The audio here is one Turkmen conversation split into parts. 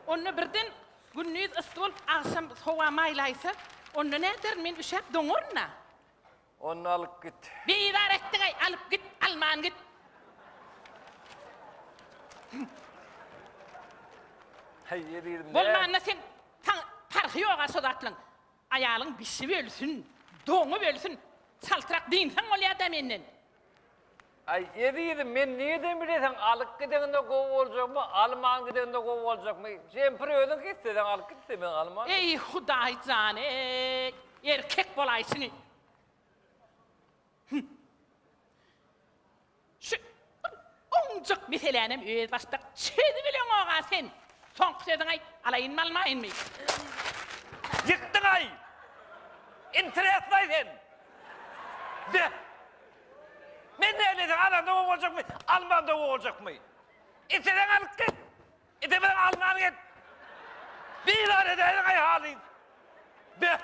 Onda birden gündiz yssy bolup, agşam howa maýlaýsa, onda näderin, men üşäp doňaryn-a. Onda alyp git. Bizar etdiň-eý, alyp git, alman git. Heý, ezizim, nä? Bolmanda sen, saňa parhy ýog-a şo zatlaň. Aýalyň bişip ölsün, doňup ölsün, çaltrak dynsaň bolýa-da menden. Aý, ezizim, men nireden bileseň, alyp gideňde gowy boljakmy, alman gideňde gowy boljakmy? Jempir özüň isleseň alyp git, islemeseň alman git. Eý, Hudaý jan, eý, erkek bolaýşyňy. Hüm. Şu bir oňjak meselänem özbaşdak çözübileňog-a sen. Soňky sözüňi aýt, alaýynmy, almaýynmy? Ýykdyň-aý! Interesnaý sen! Beh! Men näleseň alanda gowy boljakmy, almanda gowy boljakmy? Isleseň alyp git, islemeseň alman git. Bizar edäýdiň-aý halys. Beh!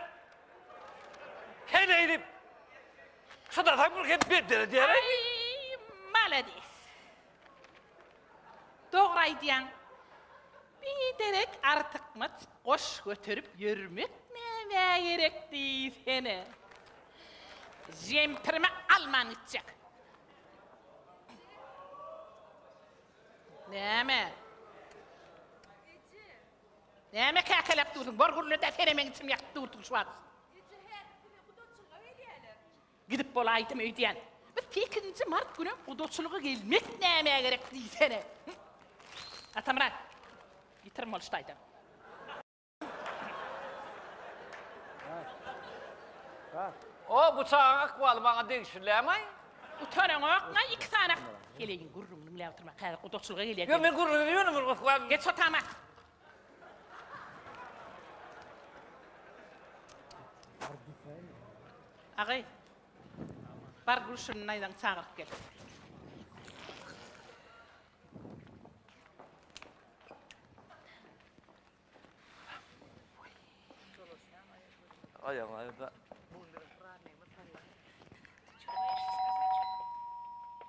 Heleý diýip, çydasaň bir hem beddel edýär-eý. Aý, malades. Dogry aýdýaň. Biderek artykmaç goş göterip ýörmek nämä gerek diýsene. Jempirimi alman gitjek. Näme? Näme käkeläp dursuň? Bor gürle-dä, senem meň içimi ýakyp dursuň şu wagt. Eje, häzir bize gudaçylyga gelýäler. Gidip bolaýdym öýdýän. Bir sekizinji mart günem gudaçylyga gelmek nämä gerek diýsene. Atamyrat, ýitirim bol şu taýdan. O, bu çagaň ykbaly maňa degişli dälmi? Utanaňokmy iki sany heleýiň gürrüňini diňläp oturmak, häzir gudaçylyga gelýär. Ýok, men gürrüňini ýöne bir ykbal. Geç otama. Agaý, bar Gülşirin daýzaňy çagyryp gel.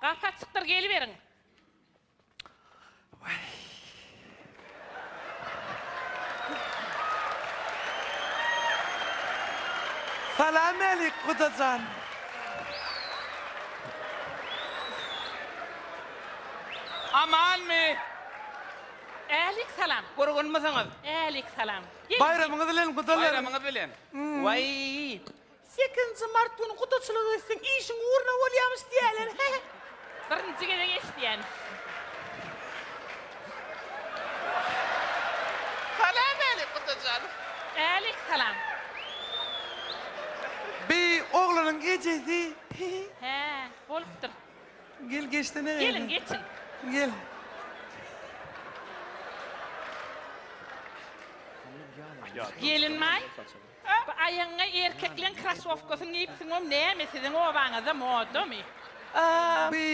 Gapy açykdyr, geliberiň. Salam älik gudajan. Amanmy? Älik salam. Gurgunmysyňyz? Älik salam. Baýramyňyz bilen gudalar. Baýramyňyz bilen. Waý, Sekizinji mart güni gudaçylyk etseň işiň ugruna bolýamyş diýýäler. Birinji gezek eşidýän. Salam älik gudajan. Älik salam. Bi oglanyň ejesi. Hä, bolupdyr. Gel geçsene. Geliň geçiň. Gel. Gelinmaý. Bu aýagyňa erkekleň krasowkasyny geýipsiňom näme siziň obaňyzda modamy? Bi.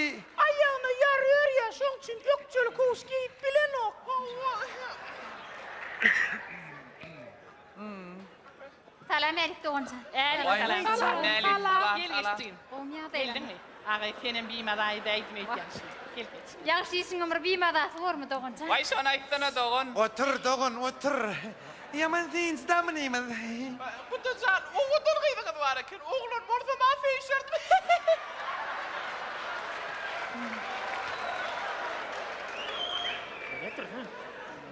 Aýagyna ýara örýä şoň üçin ökjeli köwüş geýip bilenok. Salam Älik doganjan. Älik salam. Älik salam. Gel geç jigim. Gowmy ýagdaýlaryň? Geldiňmi? Agaý senem bimaza edäýdim öýdýän şuny. Gel geç. Ýagşy işiňem bir bimazasy bormy doganjan? Waý şony aýtsana dogan. Otur dogan otur. Ýaman synçda mynymyz. Gudajan owadan gyzyňyz bar eken oglan bolsa ma söýüşerdim.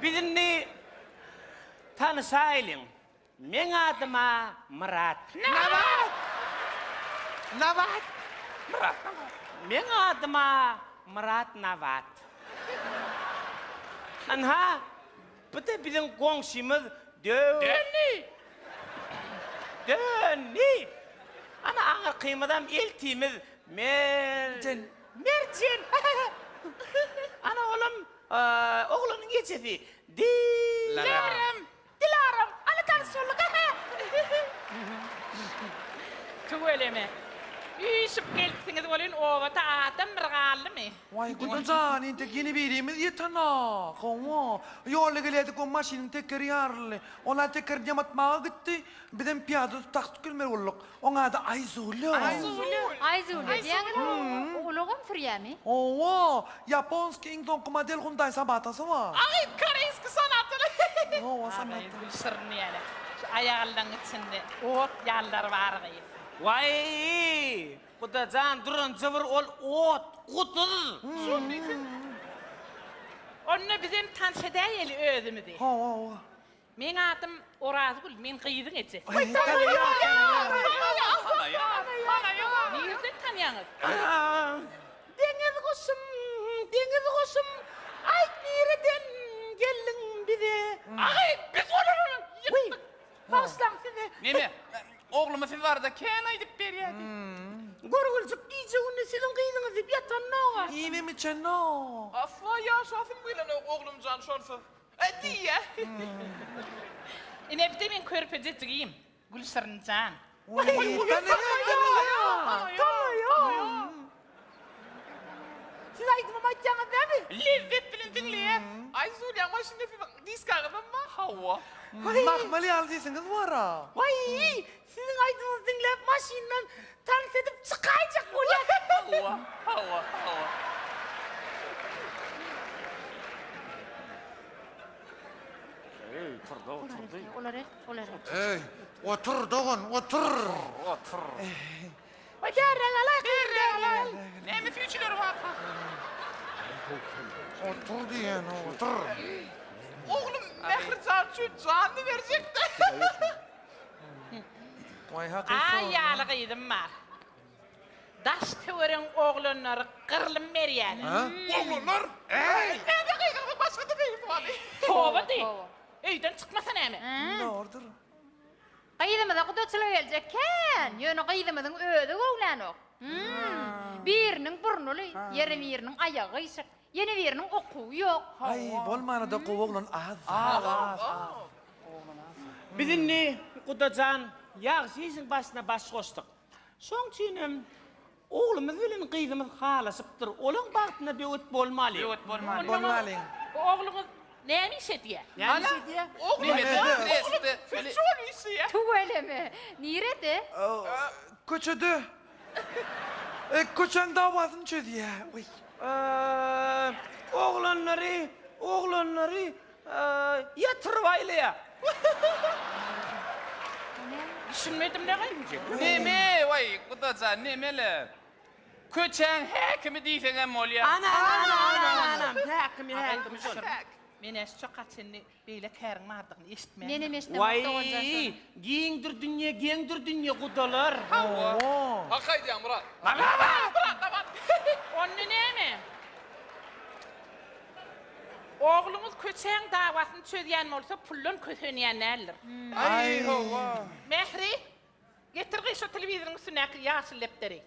Biz indi tanyşaýlyň. Meň adym-a Myrat. Nabat! Nabat! Myrat Nabat. Meň adym-a Myrat Nabat. Ynha, bu-da biziň goňşymyz Dö. Dönni! Dönni! Ana, aňyrkymyzam eltimiz Mer. Jen. Merjen! Ana, olam oglanyň ejesi Di. Laram! Dilaram, ana tanyş bolduk. Tüweleme. Üýşüp gelipsiňiz welin obada adam bir galdymy? Waý guda jan entek ýene birimiz ýetenok. Hawa, ýolda gelýärdik o maşynyň tekeri ýaryldy. Ol-a tekerini ýamatmaga gitdi. Bizem pyýada taksi gelmeli bolduk. Oň ady Aýzule. Aýzule. Aýzule diýýäňiz, ulagam sürýämi? Hawa, ýaponskiý iň soňky model Hyundai Sonatasy bar. Agyz koreýski sonataly. Hawa, sanat. Gülşirin ýaly. Şu aýallaň içinde ot ýalylar bar gyz. Waý, Gudajan duran jybyr ol ot, guduz. Şol diýseň. Onda bizem tans edäýeli özümizi. Hawa, hawa. Meň adym Orazgül, men gyzyň ejesi. Nirden tanýaňyz? Deňiz guşum, deňiz guşum, aýt nireden geldiň bize? Agy, biz olary ýykdyk. Bagyşlaň sizi. Neme, ogluma siz barada kän aýdyp berýärdi. Görgüljik gije-gündiz siziň gyzyňyz diýip ýatanok-a. Iýmem içenok. Asla ýaşasym gelenok oglumjan şonsuz. Diýýä. Ine bir-de meň körpeje jigim, Gülşirin jan. Siz aýdymam aýtýaňyz dämi? Lezzet bilen diňleýäs. Aý Zulýa maşynda siziň diskaňyzam bar. Hawa. Mahmal ýaly sesiňiz bar-a. Waý, siziň aýdymyňyzy diňläp maşyndan tans edip çykaýjak bolýas. Hawa, hawa, hawa. Eý, turdy, oturdy. Olar el, olar el. Eý, otur dogan, otur. Otur. Waý, bärräk alaý, bärräk alaý. Näme süýjüleri barka? Otur diýen, otur. Oglum Mährijan üçin janyny berjekdi. Waý, hakyt Aý ýaly gyzym bar. Daş töweregiň oglanlary gyrlym berýärler. Oglanlar? Eý! Näme gyzyňyzyň başga-da beýlesi barmy? Toba diý. Öýden çykmasa näme? Dogrudyr. Gyzymyza gudaçylyk geljek kän, ýöne gyzymyzyň özi göwnänok. Hum. Biriniň burny uly, ýene biriniň aýagy gyşyk, ýene biriniň okuwy ýok. Aý, bolmana-da gowy oglan az. Az, az, az. Biz indi, gudajan, ýagşy işiň başyna baş goşduk. Şoň üçinem oglumyz bilen gyzymyz halaşypdyr. Olaň bagtyna böwet bolmalyň. Böwet bolmalyň. Bolmalyň. Bu ogluňyz näme iş edýär? Näme iş edýär? Oglum sülçi bolup işleýär. Tüweleme. Nirede? Köçede. Köçäň dawasyny çözýär. Oý. Oglanlary, oglanlary Ýatyryp aýlaýar. Düşünmedim näme? Neme, waý, gudajan, nemele? Köçäň häkimi diýseňem bolýar. Ana, ana, ana, ana, häkimi, häkimi şol. Men-ä şu çaka çenli beýle käriň bardygyny eşitmändim. Menem eşidemok doganjan Waý, şony. giňdir dünýe, geňdir dünýe, gudalar. Hawa. Hak aýdýaň, Myrat. Onda näme? Ogluňyz köçäň dawasyny çözýän bolsa puldan kösenýän däldir. Aý hawa. Mähri, getir gyz şo telewizoryň üstündäki ýaşyl depderi.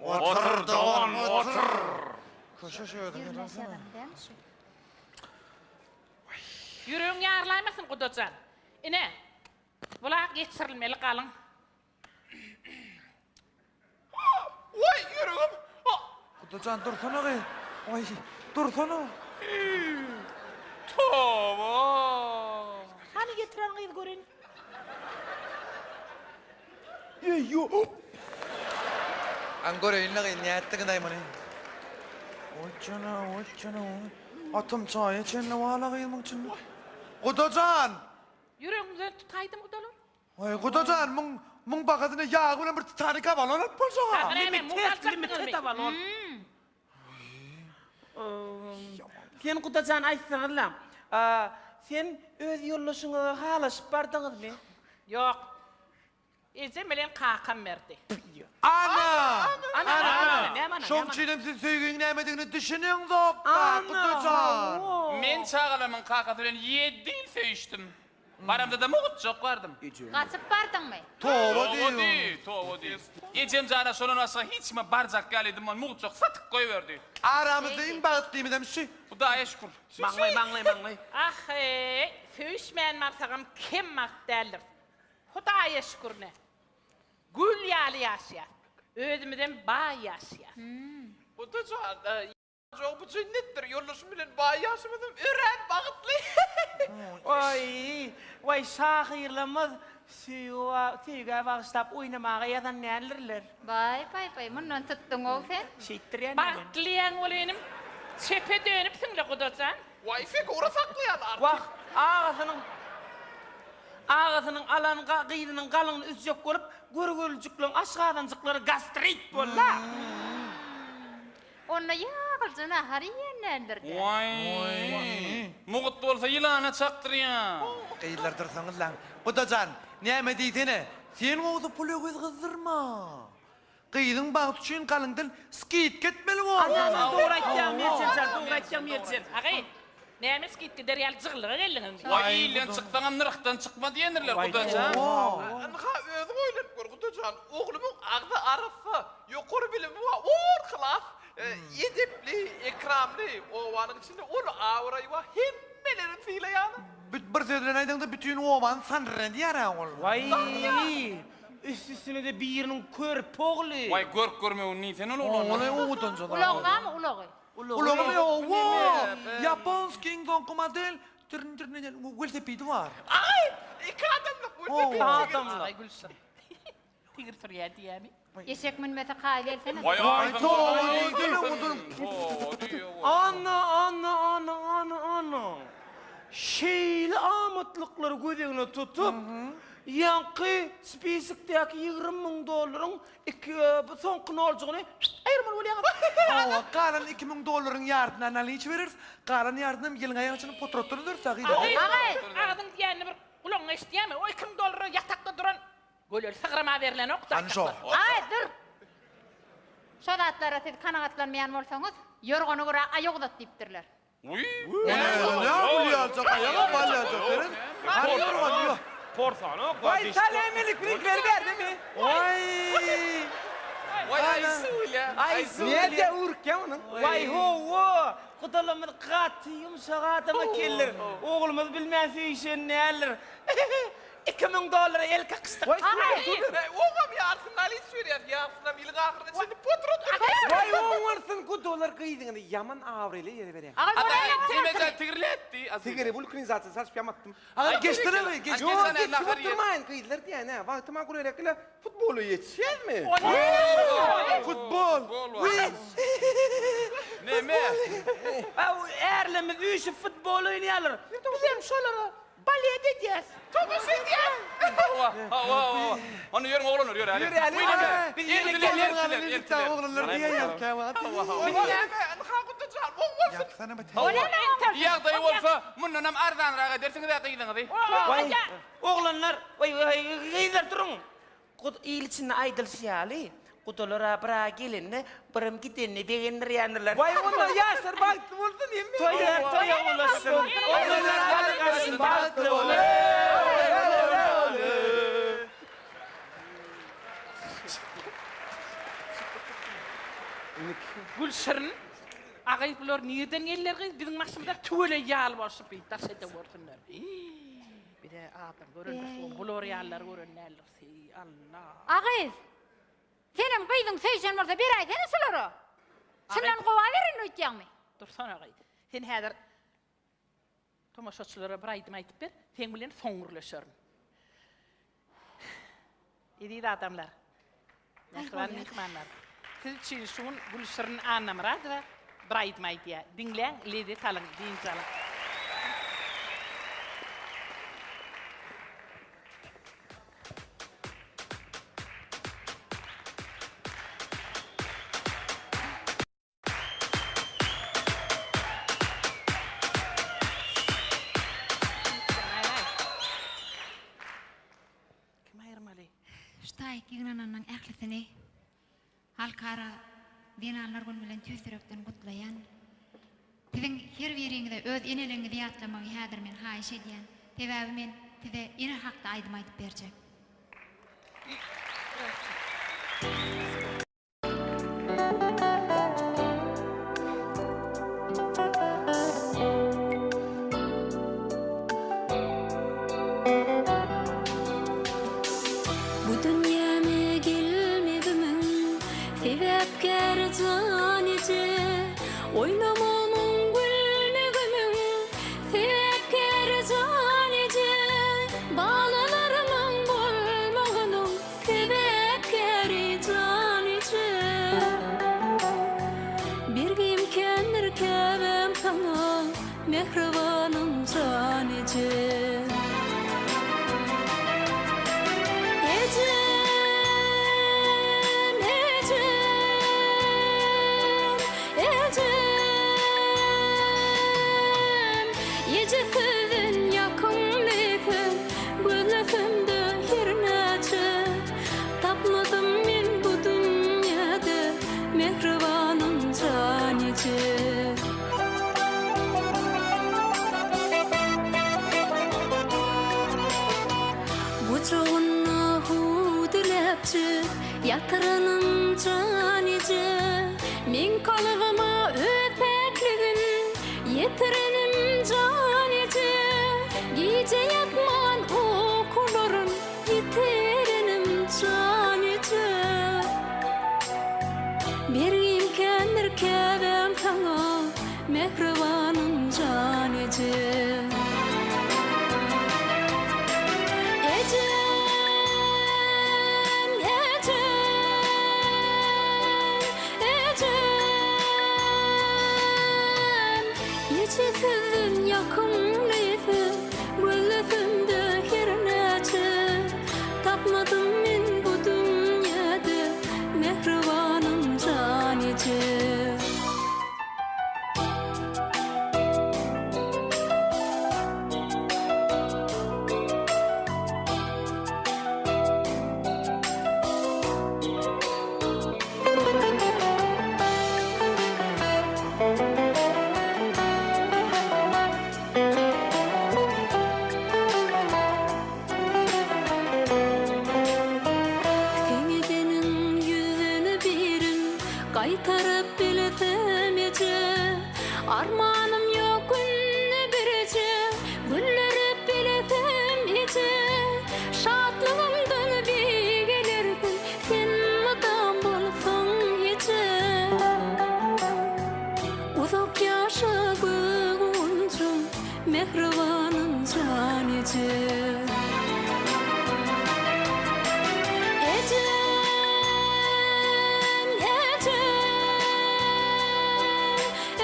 Otur dogan, otur. Köşeş özüň Ýerine ýazan dälmi şu? Ýüregiň ýarylaýmasyn gudajan. Ine, bula geçirilmeli galyň. Waý, ýüregim! Gudajan dursana gyz. Waý, dursana. Toba! Hany getiren gyz göreýin. Eý-ýo. Aň göreýin-le gyz, nätdiňiz-aý muny? Oý jana, oý jana, oý. Atam çaýa çenli wala gyz muň içinde. Gudajan! Ýüregiňden tutaýdym gudalar. Waý gudajan muň muň bagasyna ýagy bilen bir Titanik abalon alyp boljaga. Limited, limited abalon. Sen gudajan aýtsaňyzla, sen öz ýoldaşyňa halaşyp bardyňyzmy? Ýok. Ejem bilen kakam berdi. Ana! Ana, ana, näme ana? Şoň üçinem siz söýgiň nämedigine düşüneňzok-da, gudajan. Men çagalarymyň kakasy bilen ýedi ýyl söýüşdim. Baramda-da mugtjak bardym. Gaçyp bardyňmy? Toba Toba diýiň. diý, toba diý. Ejem jana şondan başga hiç kime barjak ýalydym, ol mugtjak satyp goýberdi. Aramyzda iň bagtlymyzam şü. Hudaýa şükür. Maňlaý, maňlaý, maňlaý. Ah-eý, söýüşmän barsagam kem bagt däldir. Hudaýa şükürine. Gül ýaly ýaşaýas. Özümizem baý ýaşaýas. Hudajan, Jow bu jennetdir, ýoldaşym bilen baý ýaşamasam örän bagtly. Oý, waý şahyrlarymyz söýgä bagyşlap oýnamaga ýazan däldirler. Baý, baý, baý, mundan tutduň-ow sen. Şeýtdirýän men. Bagtlyýaň welinim. Çepe dönüpsiň-le, gudajan. Waý, figura saklaýan artist. Wah, agasynyň agasynyň alan gyzynyň galyňyny üzjek bolup, görgülijikleň aşgazanjyklary gastrit boldy-a. Onda ýaglyja nahar iýen däldir-dä. Waý, mugt bolsa ýylana çakdyrýa. Gyzlar dursaňyzlaň. Gudajan, näme diýsene, sen gowusy pula göz gyzdyrma. Gyzyň bagty üçin galyňdan skidka etmeli borsuň. Ana, dogry aýtýaň Merjen jan, dogry aýtýaň Merjen. Agay, näme skidka der ýaly jygyllyga geldiňizmi? Waý, ilden çyksaňam nyrhdan çykma diýendirler, gudajan. Ynha, özüň oýlanyp gör, gudajan, oglumyň agzy arassa, ýokary bilimi bar, or klas, edepli, ekramly, obanyň içinde uly abraýy bar, hemmelerem sylaýarlar. Bir söz bilen aýdaňda bütin obany sandyr edýär-ä ol. Waý, Üst-üstüne-de biriniň körpe ogly. Waý, görk görmegini diýsene ol oglanyň. Ony owadanjada. Ulagy barmy, ulagy? Ulagy ýok. Ýaponskiý iň soňky model tirin-tirin edýän welosipedi bar. Aý, iki adamlyk welosiped. Adamlyk. Aý, Gülşirin. Tigir sürýär diýýämi? Eşek münmese kaýyl gelsene. Waý, Ana, ana, ana, ana, ana. Şeýle amatlyklary göz öňüne tutup, Ýaňky spisikdäki 20 müň dollaryň iki bu soňky noljygyny aýyrmaly bolýaňyz. Hawa, galan 2000 dollaryň ýarsyny naliç bereris, galan ýarysynam ýylyň aýagyna çenli potratdan öderis dagy. Agay, agzyň diýenini bir gulagyňa eşidýämi? O 2000 dollara ýatakda duran göleli sygrama berlenok-da. Hany şo. Aý, dur! Şo zatlara siz kanagatlanmaýan bolsaňyz, ýorgana görä aýak uzat diýipdirler. Uý. Näme gülýärjek aýaga balýarjak seret. Hany ýorgan ýok. Porsanok. Waý salam elektrik berdimi? Waý. Waý Aýsülä. Aýsülä. Näde urkýa onuň? Waý hawa. Gudalarymyz gaty ýumşak adam ekenler. Oglumyz bilmän söýüşen däldir. 2000 dollara el kakyşdyk. Waý super super. Oňam ýarsyny naliç berýäs, ýarysynam ýylyň ahyryna çenli potrat Waý oňarsyn gudalar gyzyňyzy ýaman abraýly ýere berýäň. Agay Ata, Timejan tigirletdi. Tigiri wulkanizasiýa salyp ýamatdym. Agam geçsene be, geç. Ýok, geçip oturmaýyn gyzlar diýýän hä. Wagtym-a gurerekle futbola ýetişýäzmi? Futbol. Wiý. Neme? Ärlerimiz üýşüp futbol oýnaýarlar. Bizem şolara Balet edýäs. Tomaşa edýäs. Hawa, hawa, hawa. Onda ýörüň oglanlar, ýöräliň. Ýöräliň. Biz ýene Ertiler, geler. ertiler, ertiler. Oglanlar diýýär käwagt. Näme, ynha Gudajan, oň bolsun. Ýaksana bir O näme oň bolsun? Ýagdaýy bolsa, mundanam arzanrak edersiňiz-ä gyzyňyzy. Waý, oglanlar, waý, waý, gyzlar duruň. Gud il içinde aýdylyşy ýaly, gudalar-a bir-a gelende, birem gidenine begendirýändirler. Waý onda ýaşlar bagtly bolsun hemme. Toýlar toýa ulaşsyn. Oglanlar galyň bagtly bolun. Gülşirin, Agay bular nirden geldiler gyz? Biziň başymyza tüweleý ýaly bolşup bir daş ede görsünler. Bize adam görendir, bular ýalylary gören däldir. Eý, Alla. A gyz, senem gyzyň söýşen bolsa beräýsene şulara. Şundan gowa berin öýtýäňmi? Dursana gyz. Sen häzir tomaşaçylara bir aýdym aýdyp ber, seň bilen soň gürleşerin. Eziz adamlar, mähriban myhmanlar, siz üçin şu gün Gülşirin Annamyradowa bir aýdym aýdýar. Diňläň, lezzet alyň, dynç alyň. Kim aýyrmaly? Ştaýk ýygnananyň ählisini Halkara zenanlar güni bilen tüýs ýürekden gutlaýan. Siziň her biriňize öz eneligiňizi ýatlamagy häzir men haýyş edýän. Sebäbi men size ene hakda aýdym aýdyp berjek. Bu dünýäme gelmegimiň sebäpkäri jan eje Oýnamamyň gülmegimiň sebäpkäri jan eje Balalarymyň bolmagynyň sebäpkäri jan eje Bergim kändir käbäme. Mähribanym jan eje. Ejem, ejem, ejem. Eje sözün ýakymly söz, Gözlesem-de her näçe, Tapmadym men bu dünýäde Mähribanym jan eje. Gujagynda hüwdüläpje Ýatyranym jan eje. Meň kalbyma öz päkligin Ýetirenim jan eje. Gije ýatman ukularyn Ýitirenim jan eje. Bergim kändir käbäm saňa, Mähribanym jan eje. Ejem, ejem, ejem. Eje sözün ýakymly söz, Gözlesem-de her näçe, Tapmadym men bu dünýäde Mähribanym jan eje. Seň edeniň ýüzden birin Gaýtaryp bilsem eje. Armanym ýok günde birje Güldürip bilsem eje. Şatlygymdan beýgelerdim Sen mydam bolsaň eje. Uzak ýaşa gök gunçam Mähribanym jan eje. Ejem, ejem,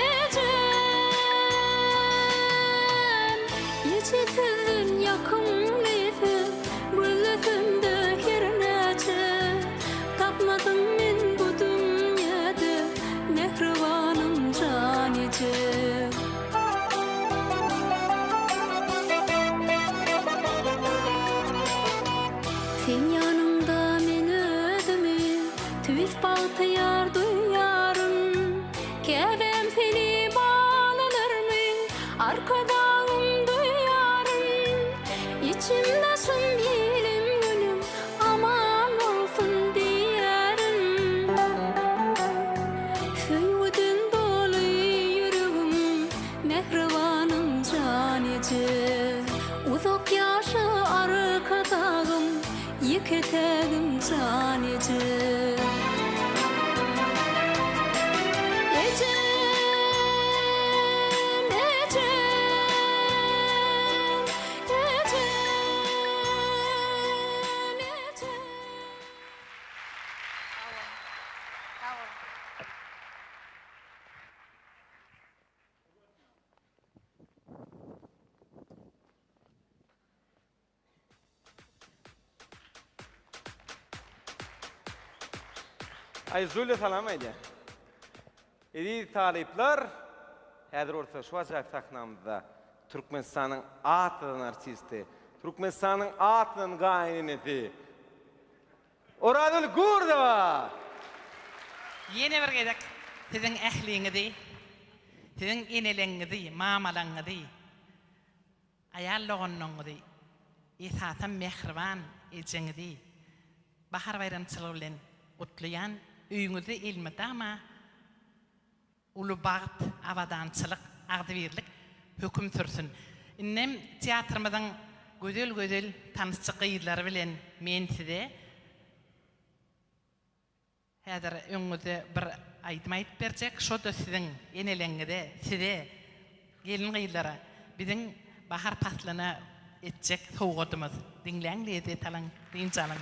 ejem. Eje sözün ýakymly söz, Gözlesem-de her näçe, Tapmadym men bu dünýäde Mähribanym jan eje. Seň ýanyňda men özümi tüýs bagtyýar duýýaryn. Käbäm seni balalarmy, Arkadagym duýýaryn. Içim daşym ilim günüm aman bolsun diýýärin. Söýgüden doly ýüregim Mähribanym jan eje. Uzak ýaşa Arkadagym ýeke-tägim jan eje. Ejem, ejem, ejem, ejem. Aýzulýa salam aýdýar. Eziz talyplar, häzir bolsa şu ajaýyp sahnamyzda Türkmenistanyň at gazanan artisti, Türkmenistanyň at gazanan gaýynenesi Orazgül Gurdowa! Ýene bir gezek siziň ähliňizi, siziň eneleňňizi, mamalaňňyzy, aýal doganlaňňyzy, esasam mähriban ejeňizi Bahar baýramçylygy bilen gutlaýan. Öýüňizde elmydama Uly bagt, abadançylyk, agzybirlik höküm sürsün. Indem teatrymyzyň gözel-gözel tansçy gyzlary bilen men size häzir öňüňizde bir aýdym aýdyp berjek. Şo-da siziň eneleňňize, size, gelin-gyzlara biziň bahar paslyna etjek sowgadymyz. Diňläň, lezzet alyň, dynç alyň.